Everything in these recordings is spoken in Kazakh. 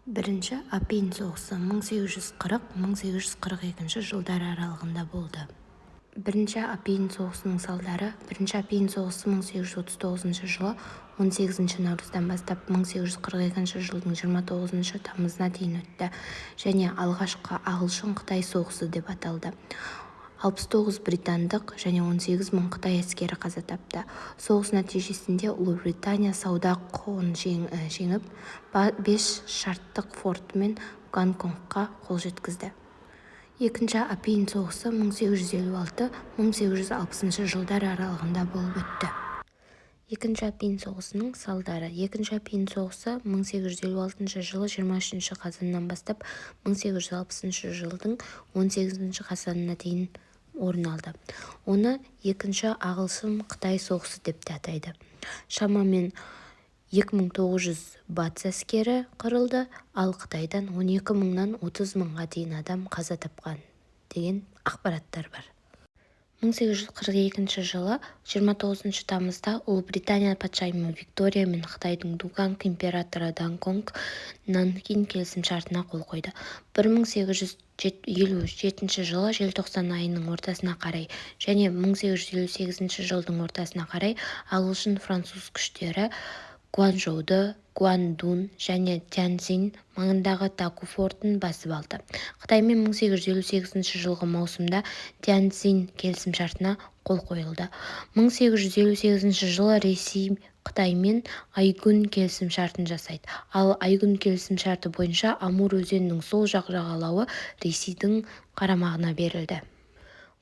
Бірінші Апиын соғысы 1840–1842 жылдар аралығында болды. Бірінші Апиын соғысының салдары Бірінші Апиын соғысы 1839 жылы 18 наурыздан бастап 1842 жылдың 29 тамызына дейін өтті және Алғашқы ағылшын-қытай соғысы деп аталды. 69 британдық және 18 мың қытай әскері қаза тапты. Соғыс нәтижесінде Ұлыбритания сауда құқығын жеңіп, Бес шарттық форты мен Гонконгқа қол жеткізді. Екінші Апиын соғысы 1856–1860 жылдар аралығында болып өтті. Екінші Апиын соғысының салдары Екінші Апиын соғысы 1856 жылы 23 қазаннан бастап 1860 жылдың 18 қазанына дейін орын алды. Оны Екінші ағылшын-қытай соғысы деп те атайды. Шамамен 2900 батыс әскері қырылды, ал Қытайдан 12 мыңнан 30 мыңға дейін адам қаза тапқан деген ақпараттар бар. 1842 жылы 29 тамызда Ұлыбритания патшайымы Виктория мен Қытайдың Дуганг императоры Дагонг Нанкин келісімшартына қол қойды. 1857 жылы желтоқсан айының ортасына қарай және 1858 жылдың ортасына қарай ағылшын-француз күштері Гуанчжоуды, Гуандун және Тяньцзинь маңындағы Таку фортын басып алды. Қытаймен 1858 жылғы маусымда Тяньцзинь келісімшартына қол қойылды. 1858 жылы Ресей Қытаймен Айгун келісімшартын жасайды. Ал Айгун келісімшарты бойынша Амур өзенінің сол жақ жағалауы Ресейдің қарамағына берілді.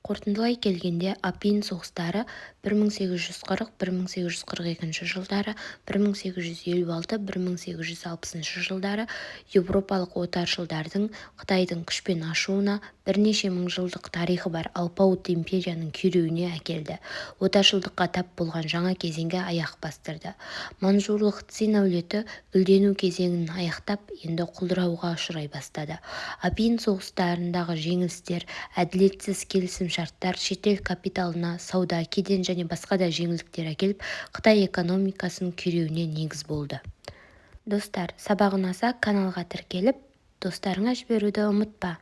Қорытындылай келгенде, Апиын соғыстары 1840–1842 жылдары, 1856–1860 жылдары еуропалық отаршылдардың Қытайдың күшпен ашуына, бірнеше мың жылдық тарихы бар алпауыт империяның күйреуіне әкелді, отаршылдыққа тап болған жаңа кезеңге аяқ бастырды. Маньчжурлық Цин әулеті гүлдену кезеңін аяқтап, енді құлдырауға ұшырай бастады. Апиын соғыстарындағы жеңілістер, әділетсіз келісімшарттар шетел капиталына сауда, кеден және басқа да жеңілдіктер әкеліп, Қытай экономикасының күйреуіне негіз болды. Достар, сабақ ұнаса, каналға тіркеліп, достарыңа жіберуді ұмытпа.